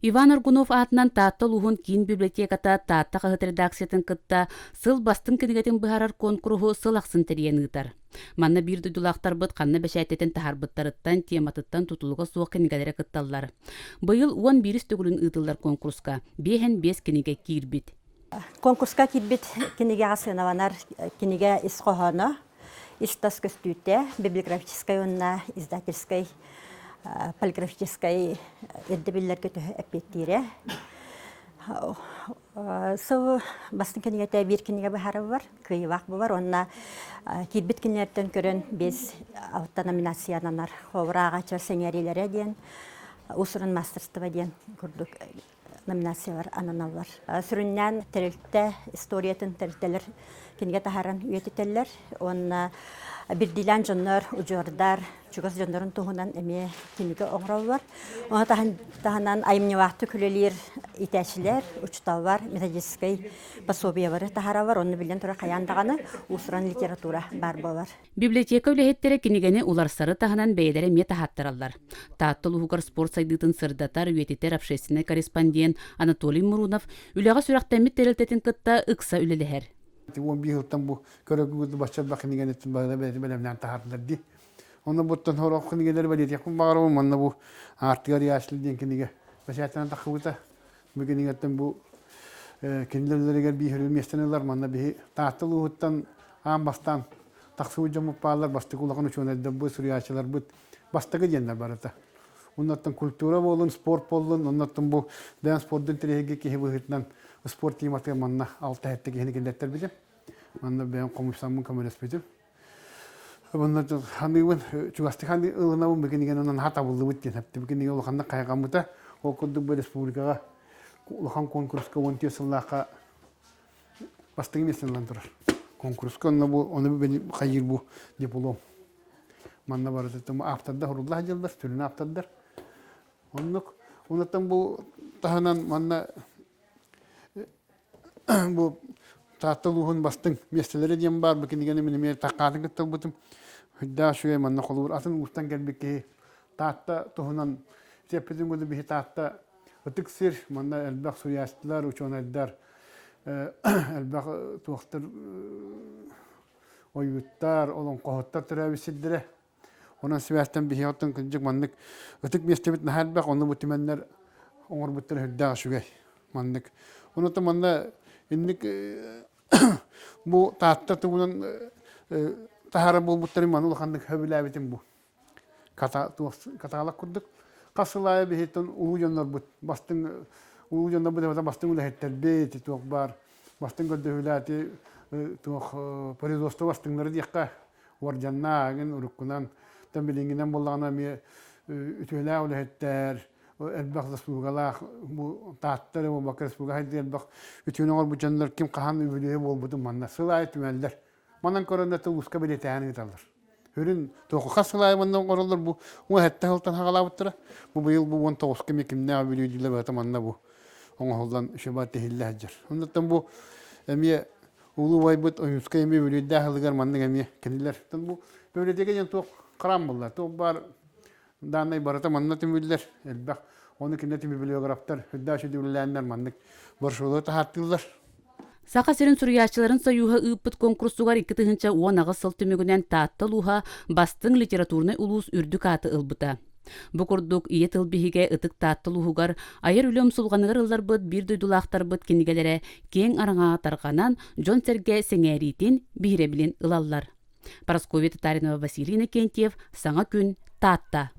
Иван Аргунов аатынан Таатта улууһун киин библиотеката Таатта хаһыат редакциятын кытта сыл бастыҥ кинигэтин быһаарар куонкуруһу сыл ахсын тэрийэн ыытар. Манна биир дойдулаахтарбыт ханна бэчээттэтэн таһаарбыттарыттан, тематыттан тутулуга суох кинигэлэрэ кытталлар. Быйыл 11 төгүлүн ыытыллар куонкуруска 55 кинигэ киирбит. Конкурска киирбит кинигэҕэ сыаналанар кинигэ ис хоһооно, ис-тас көстүүтэ, библиографическай уонна издательскай, полиграфическай ирдэбиллэргэ төһө эппиэттиирэ. Сыл бастыҥ кинигэтэ биир кинигэ быһаарыллар, кыайыылаах буолар уонна киирбит кинилэртэн көрөн биэс алта номинацияланар. Холобур, ааҕааччылар сэҥээриилэрэ диэн, уус-уран маастарыстыба диэн курдук номинациялар ананаллар. Сүрүннээн тэрилтэ историятын тэрилтэлэр кинигэ таһааран үйэтитэллэр уонна бирдиилээн дьоннор, удьуордар, чугас дьоннорун туһунан эмиэ кинигэ оҥороллор. Ону таһынан айымньылаахтык үлэлиир иитээччилэр, учууталлар методическай пособиелары таһаараллар. Онно биллэн турар хайаан даҕаны уус-уран литература баар буолар. Библиотека үлэһиттэрэ кинигэни уларсары таһынан бэйэлэрэ эмиэ таһааттараллар. Таатта улууһугар спорт сайдыытын сырдатар, үйэтитэр общественнай корреспондент Анатолий Мурунов үлэҕэ сүрэхтэммит тэрилтэтин кытта ыкса үлэлэһэр. 11 сылтан бу көрөгүгүт бачча элбэх кинигэни бэлэмнээн таһаардылар дии. Онно буттан сорох кинигэлэри бэлиэтиэхпин баҕарабын. Манна бу Аартыгар Яшли диэн кинигэ бэчээттэнэн тахсыбыта. Бу кинигэттэн бу кинилэр биир миэстэни ылар. Манна биһи Таатта улууһуттан аан бастаан тахсыбыт дьоммут бааллар, бастакы улахан учуонайдарбыт, суруйааччыларбыт бастакы диэннэр барыта. Оннуттан культура буоллун, спорт буоллун, оннуттан бу бэйэм спордун интэриэһиргэ киһи быһыытынан спорт тематыгар манна алта сэттэ киһини киллэртэрбитим. Манна бэйэм хомуйсаммын көмөлөспүтүм. Онно ханыыбын, чугастык ылынабын бу кинигэни онон наһаа табыллыбыт диэн эптим. Бу кинигэ улаханнык хайҕаммыта. Ол курдук бу республикаҕа улахан конкурска 14 сыллаахха бастакы миэстэни ылан турар. Конкурска онно бу ону хайыыр бу диплом. Манна барыта автордар хуруллаах дьыллар, сүрүн автордар. Оннук. Онуттан бу таһынан манна Бу Таатта улууһун бастыҥ миэстэлэрэ диэн баар бу кинигэни мин эмиэ такаатын кытта ылбытым. Үрдээх үчүгэй манна холобур атын улуустан кэлбит киһи Таатта туһунан сиэппитин курдук биһи Таатта ытык сир, манна элбэх суруйааччылар, учуонайдар, элбэх туохтар ойууттар, олоҥхоһуттар төрөөбүт сирдэрэ. Онон сибээстэн биһиги оттон кырдьык маннык ытык миэстэбит наһаа элбэх, онно бу түмэннэр оҥорбуттара сүрдээх үчүгэй маннык. Онон манна инник бу Таатта тугунан таһаарар буолбуттарын маны улаханнык сөбүлээбитим бу. Каталог курдук. Хас сыл аайы биһиттэн улуу дьоннорбут бастыҥ улуу дьоннорбут бастыҥ үлэһиттэрбит туох баар бастыҥ көрдөһүүлээти туох производство бастыҥнары диэххэ уордьаннаах эҥин уруккунан тан билиҥҥинэн буоллаҕына эмиэ үтүөлээх үлэһиттэр элбэх заслугалаах бу Таатта эрэ буолбакка республика хайдыы элбэх үтүөнү оҥорбут дьоннор ким хаһан үбүлүөйэ буолбутун манна сыл аайы түмэллэр манан көрөн да улууска бэлиэтээн ыыталлар Үрүн туоху хас сыл аайы манна оҥороллор бу 17 сылтан хаҕалаабыттара бу быйыл бу 19 кэми кимнээх үбүлүөйдүүлэр барыта манна бу оҥоһуллан үчүгэй тиһиллэ сылдьар оннуттан бу эмиэ Улуу убайбыт Ойуунскай эмиэ үбүлүөйдээх ылыгар маннык эмиэ кинилэр. Бу библиотека диэн туох храм буолла, туох баар дааннай барыта манна түмүллэр элбэх. Ону кинилэр библиографтар үрдээх үчүгэй үлэлээннэр маннык брошюралары таһаартыыллар. Саха сирин суруйааччыларын сойууһа ыыппыт куонкурсугар 2018 сыл түмүгүнэн Таатта улууһа бастыҥ литературнай улуус үрдүк ааты ылбыта. Бу курдук, ийэ тыл биһигэ Ытык Таатта улууһугар айар үлэ умсулҕаныгар ылларбыт биир дойдулаахтарбыт кинигэлэрэ киэҥ араҥаҕа тарҕанан, дьон-сэргэ сэҥээриитин, биһирэбилин ылаллар. Парасковья Татаринова, Василий Иннокентьев, Саҥа күн, Таатта.